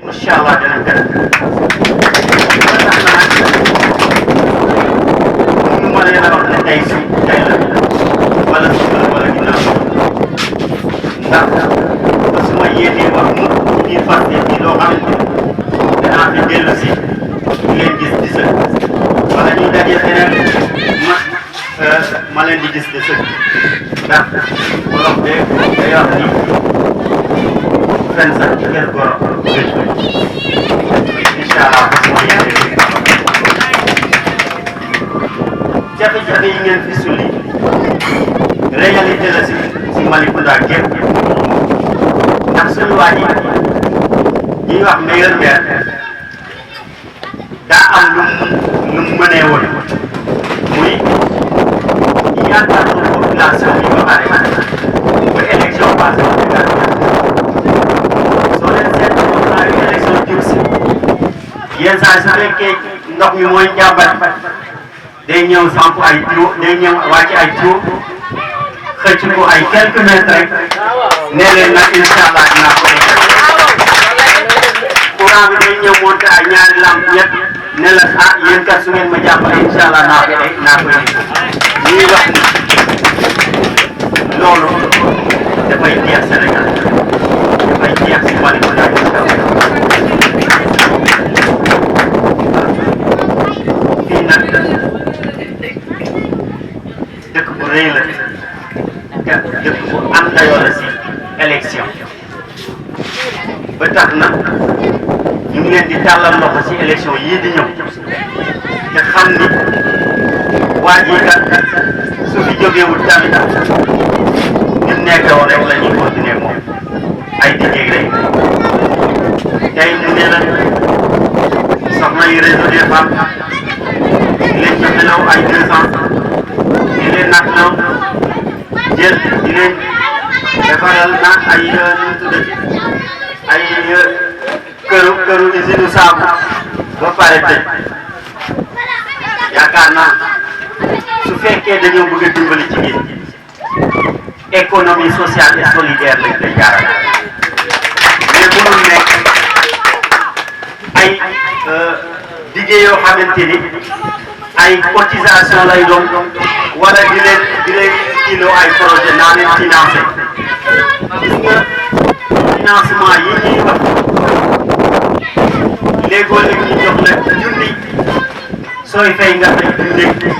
incha allah dinañ ko def ma leen a wax ne tey si tey la wala suba wala ginnaaw ndax su ma yéenee wax mu biir Pastef bi loo xamante ne danaa fi dellu si di leen gis di sëg wala ñuy daje feneen ma leen di gis di sëg ndax wolof de day wax ni fen sax kër goro gëj incha allah ba su ma yéenee jafe-jafe yi ngeen fi sulli réalité la si Malicounda gépp ndax suñu waa ji ñuy wax meilleur maire daa am lu mu mënee woon muy yaakaar na population bi ba pare ba élection passé soo leen seetloo saa yu élection jub si yenn saa su fekkee ndox mi mooy jàmbat day ñëw samp ay tuyau day ñëw wàcc ay tuyau xëcc ko ay quelques mètres rek nee leen nag incha allah dinaa ko def courant bi day ñëw monté ay ñaari lamp ñett ne la ah yéen kat su ngeen ma jàppale incha allah naa ko def ñuy wax ni loolu dafay jeex Sénégal dafay jeex si Malicounda incha allah fii nag dëkk bu rëy la dëkk bu am dayoo la si élection ba tax na ñu ngi leen di tàllal loxo si élection yii di ñëw te xam ni waa ji kat su fi jógeewul tamit ñun nekkee woon rek la ñuy continuer moom ay liggéey rek tey mu ne la soxna yi réseau des femmes di leen joxe law ay 200 di leen nag law jël di leen defaral naan ay nu mu tuddati ay këru usine saabu ba pare tëj yaakaar naa su fekkee dañoo bëgg a dimbali jigéen économie sociale et solidaire lañ koy jaarale mais mënul nekk ay liggéey yoo xamante ni ay cotisation lay doon wala di leen kilo ay projet naa leen financé gis nga financement yi ñuy wax léegoo léeg ñu jox la junni sooy fay nga fay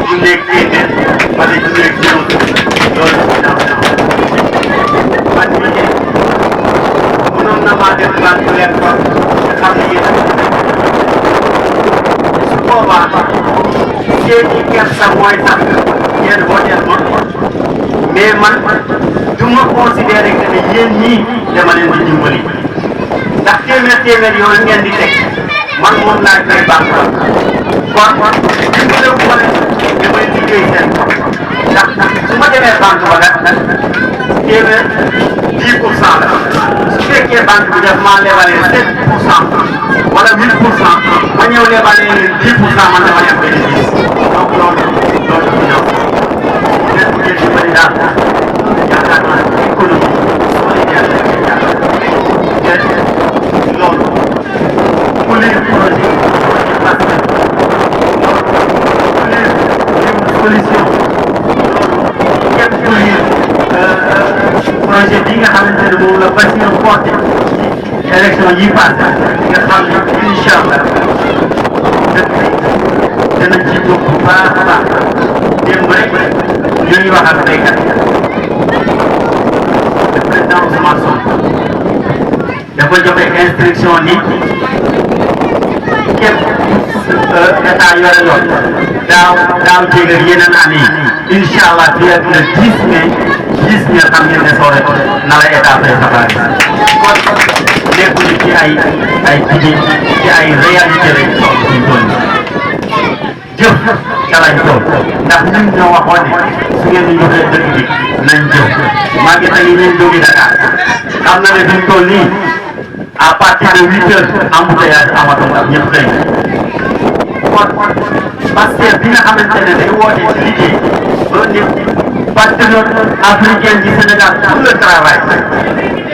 junneeg téeméer wala junneeg juróom loolu financement man mii de mënoon na maa def banque leen ko nga xam ne yéen su boobaa seen i kersa mooy tax yéen votel ma mais man du ma considéré que ne yéen ñii dama leen di dimbali ndax téeméer yooyu ngeen di teg man moom laa koy banque kon dimbale bu ma leen damay liggéey seen ndax su ma demee banque ba nag téeméer 10% la su fekkee banque bi daf maa lebalee 7% wala 1000% ma ñëw lebalee leen 10% man dama leen bénéfice donc loolu du ñëw ngeen bu ngeen dimbali daal yaakaar naa économie solidaire la ñuy jàll te loolu ku lire projet parce que ku lire solution loolu képp ku lire projet bi nga xamante ne moom la Bassirou porté ci élection yi passé nga xam ne incha allah dëkk bi danañ ci jóg bu baax a baax démb rek ñu ngi wax ak béykat le président Ousmane Sonko dafa joxe instruction ni képp état yore yoon daaw jéeg ak yeneen année yi incha allah fii ak le 10 mai gis nga xam ngeen ne soo rek na la état fay sa xaalis kon nekkuñu ci ay jigéen ci ay réalité rek suñ toll jëf ca lañ toll ndax ñun ñoo waxoon ne su ngeen di joxee dëkk bi nañ jëf maa ngi tey ñu jógi Dakar xam na ne duñ toll nii à partir de 8 heures embouteillage amatul ak ñëpp xëy kon parce que bi nga xamante ne day woote ci liggéey ba nit partenaire africain du Sénégal pour le travail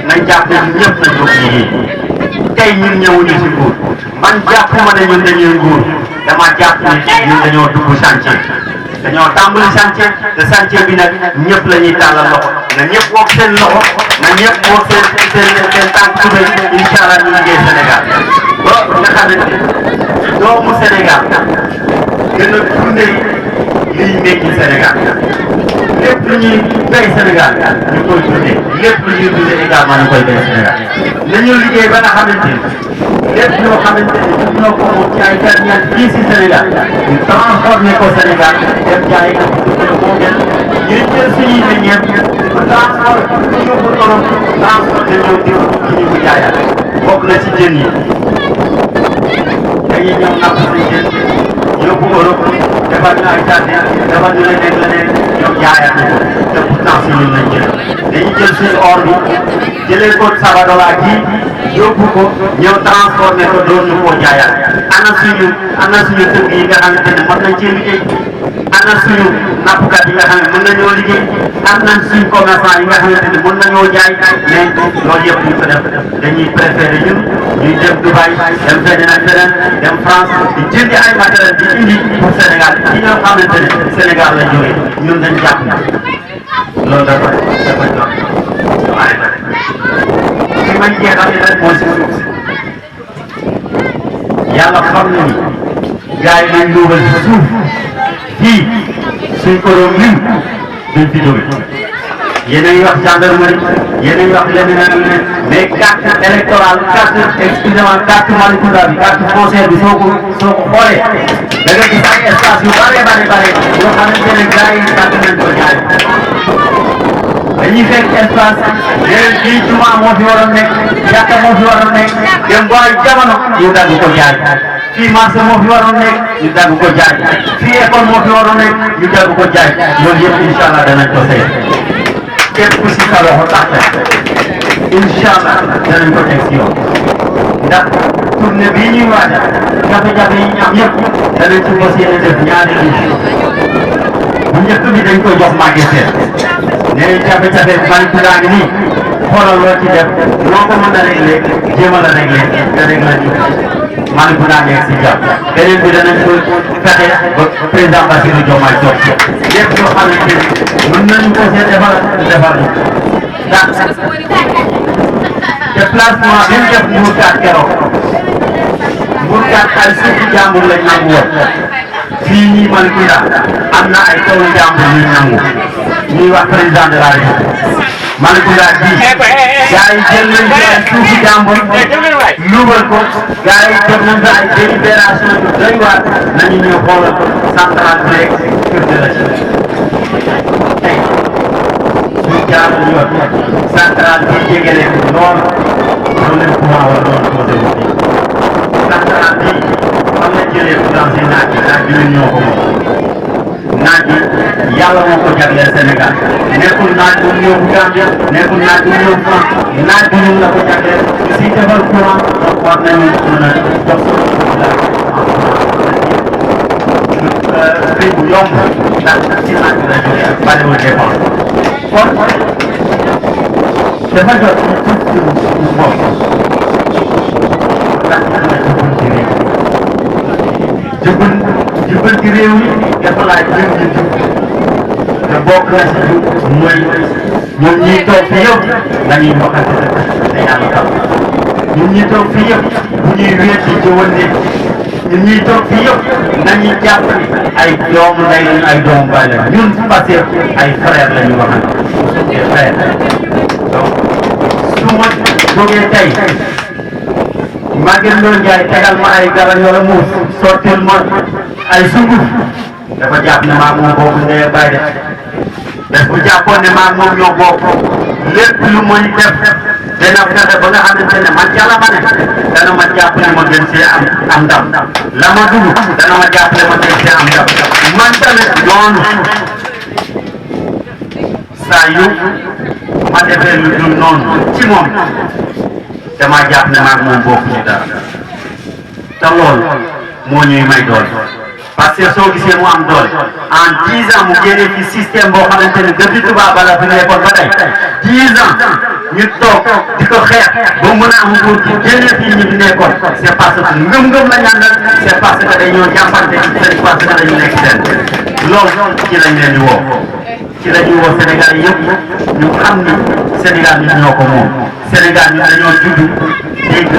nañ jàpp ne ñëpp nañ jóg liggéey tey ñun ñëwuñu si nguur man jàpp ma ne ñun dañuy nguur dama jàpp ne ñun dañoo dugg chantier dañoo tàmbali chantier te chantier bi nag ñëpp la ñuy tàllal loxo na ñëpp woog seen loxo na ñëpp woog seen tànk tubéy incha allah ñu liggéey Sénégal ba nga xamante doomu Sénégal gën a dundee liy meññ Sénégal lépp lu ñuy béy Sénégal ñu koy dundee lépp lu ñuy dundee également ñu koy béy Sénégal nañu liggéey ba nga xamante ni lépp loo xamante ni ñoo ko moom ci ay ferñeent fii si Sénégal ñu transformé ko Sénégal dem jaay ko moo gën ñu jël suñuy meññeent transformé ko yóbbu Europe transformé ñëw di ñu ko jaayaat bokk na ci jën yi dañuy ñëw napp si jën yóbbu Europe defar ñu ay jardin defar ñu leneen ñoom jaayaat nañ ko te pourtant si ñun lañ jël dañuy jël suñu or bi jëlee ko Sabadola ji yóbbu ko ñëw transformé ko doon ñu koo jaayaat ana suñu dëkk yi nga xamante ne mën nañ cee liggéey ana suñu nappkat yi nga xam ne mën nañoo liggéey am nañ suñu commerçant yi nga xamante ne mën nañoo jaay mais loolu yëpp ñu ko def dañuy préféré ñun ñuy dem Dubaï dem feneen ak feneen dem France di jëndi ay matériel di indi pour Sénégal ci nga xamante ne Sénégal la jógee ñun dañ jàpp loolu dafa ñor waaye nag fi may jeexale rek mooy si suuf si yàlla xam na ni gars yi nañ luubal si suuf fii suñ ko doon lim duñ fi jóge yéen a ngi wax gendarmerie yéen a ngi wax leneen ak leneen mais carte électorale excusez-moi carte Malicounda bi carte foncière bi soo ko xoolee da nga gis ay espace yu bare yoo xamante ne gars yi tàgg nañ ko jaay dañuy fekk espace yeneen fii juma moo fi waroon nekk jàkka moo fi waroon nekk dem ba ay jamono ñu dagg ko jaay fii marché moo fi waroon nekk ñu dagg ko jaay fii école moo fi waroon nekk ñu dagg ko jaay loolu yëpp incha allah danañ ko seet képp ku si sa loxo tax incha allah danañ ko teg si yoon ndax tournée bii ñuy waajal jafe-jafe yi ñu am yëpp danañ ci fas yéene def ñaari bu njëkk bi dañ koy jox magasin nee jafe-jafe Malicounda ngi nii xoolal loo ci def noo ko mën a réglé jéem a la réglé nga réglé ñu Malicounda ngi si jàpp beneen bi danañ ko fexe ba président Bassirou Diomaye toog lépp loo xamante ni mën nañu ko see defar ñu ndax déplacement bi mu def Mbourkat keroog Mbourkat ay suufu jàmbur lañ nangu woon fii nii Malicounda am na ay toolu jàmbur yuñ nangu ñuy wax président de la République Malicounda bii gars yi jël nañ fi ay suufu jàmbur luubal ko gars yi def nañ fi ay délibération yu doy waar nañu ñëw xoolal central bi rek kër de la Chine tey suñ jaarul yoon central bi jege leen lool problème courant war doon posé wu fii central bi fan la jëlee courant si naaj bi ñun ñoo ko moom naaj bi yàlla moo ko jagleel Sénégal nekkul naaj bu ñëw Gambia nekkul naaj bu ñëw France naaj bi ñun la ko jagleel si defal courant donc war nañu mën a jox prix bu yomb ndax ci naaj bi la jógee ak bariwul dépense kon dafa jot ci suñu bopp ndax jubal ci réew mi dafa laaj jëm ci jub te bokk na si jub mooy ñun ñuy toog fi yëpp dañuy waxante te yàlla tax ñun ñuy toog fi yëpp bu ñuy wéet di jëwante ñun ñuy toog fi yëpp nañuy jàpp ni ay doomu ndey lañu ay doomu baay lañu ñun Pastef ay frère la ñu waxante des frères donc su ma jógee tey Maguette Ndoye Ndiaye tegal ma ay garab yoo la muus sottil ma ay sunguf dafa jàpp ne maa moom bokk ndey baay def bu jàppoon ne maa moom ñoo bokk lépp lu muy def dana fexe ba nga xamante ne man yàlla ma ne dana ma jàppale ma gën see am ndam la ma dugg dana ma jàppale ma gën see am ndam man tamit noonu saa yu ma defee lu dul noonu ci moom dama jàpp ne maa moom bokk ci dara te loolu moo ñuy may doole parce que soo gisee mu am doole en 10 ans mu génnee ci système boo xamante ne depuis tubaab bala fi nekkoon ba tey 10 ans ñu toog di ko xeex ba mën a am nguur gi génne fii ñu fi nekkoon c'est parce que ngëm-ngëm la ñàndal c'est parce que dañoo jàppante c'est parce que dañu nekk seen loolu ci lañ leen di woo ci la ñuy woo Sénégal yëpp ñu xam ni Sénégal ñun ñoo ko moom Sénégal ñun dañoo judd dégg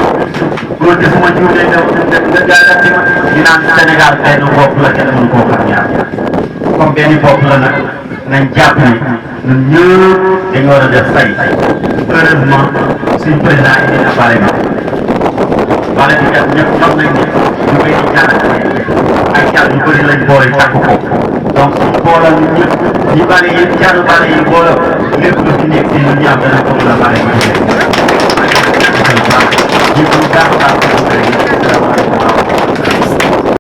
góor gi su ma juumee nga jàllale ñu naan Sénégal benn bopp la kenn mënu koo xam ñaar comme benn bopp la nag nañ jàpp ni ñun ñëpp dañu war a def say heureusement suñ président yi dina bale ma bale bi kat ñëpp xam nañ ne ñu koy di ñaanal ay jàll yu bëri lañ boole takk ko donc suñ boolal ñun ñëpp ñi bale yi jàll bale yi boole lépp lu ci nekk si ñun ñaam dana ko la bale ma ñu ko baax a baax